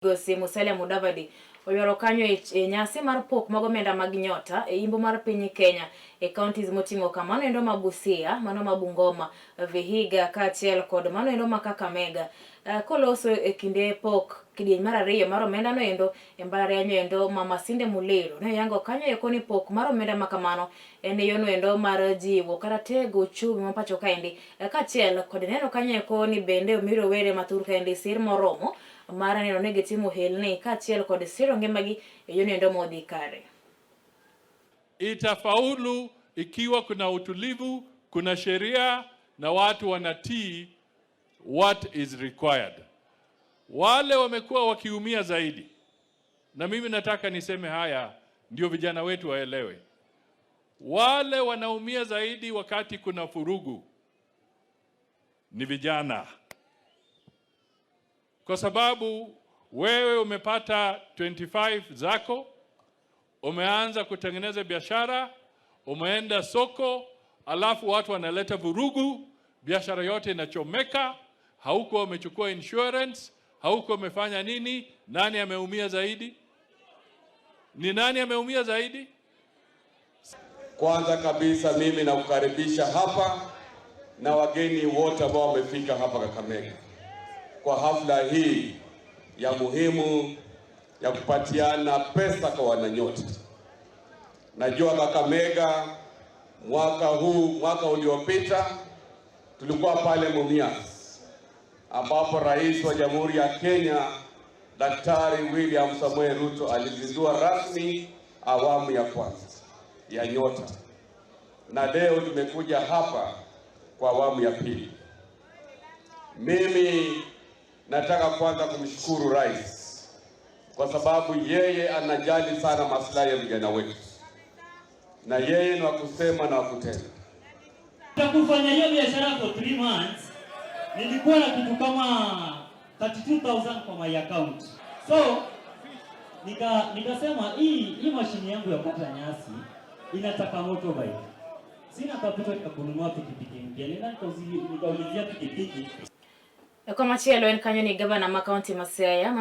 Migosi Musalia Mudavadi oyuoro kanyo e nyasi mar pok mag omenda mag nyota e imbo mar piny Kenya e counties moting'o kamano endo ma Busia, mano ma Bungoma, Vihiga kaachiel kod mano endo ma Kakamega. Koloso e kinde pok kidieny mar ariyo mar omenda no endo e mbalariany endo ma Masinde Muliro ne oyango kanyo eko ni pok mar omenda ma kamano en yono endo mar jiwo kata tego uchumi ma pacho kaendi kaachiel kod neno kanyo eko ni bende omi rowere ma thur kaendi sir moromo mar neno ni gitimo ohelni kaachiel kod siro ngimagi e yono endo modhi kare. Itafaulu ikiwa kuna utulivu, kuna sheria na watu wanatii what is required. Wale wamekuwa wakiumia zaidi, na mimi nataka niseme haya ndio vijana wetu waelewe. Wale wanaumia zaidi wakati kuna vurugu ni vijana, kwa sababu wewe umepata 25 zako, umeanza kutengeneza biashara, umeenda soko, alafu watu wanaleta vurugu, biashara yote inachomeka, hauko umechukua insurance, hauko umefanya nini? Nani ameumia zaidi? Ni nani ameumia zaidi? Kwanza kabisa mimi nakukaribisha hapa na wageni wote ambao wamefika hapa Kakamega kwa hafla hii ya muhimu ya kupatiana pesa kwa wananyota. Najua Kakamega mwaka huu, mwaka uliopita tulikuwa pale Mumias ambapo Rais wa Jamhuri ya Kenya Daktari William Samoei Ruto alizindua rasmi awamu ya kwanza ya Nyota, na leo tumekuja hapa kwa awamu ya pili. Mimi nataka kwanza kumshukuru Rais kwa sababu yeye anajali sana maslahi ya vijana wetu, na yeye ni wa kusema na wa kutenda. Kufanya hiyo biashara for 3 months nilikuwa na kitu kama 32,000 kwa my account. So nikasema hii mashini yangu ya kukata nyasi inataka motorbike. Sina capital ya kununua pikipiki mpya. Nenda nikaulizia pikipiki. Komachielo en kanyo ni gavana ma kaunti ma Siaya.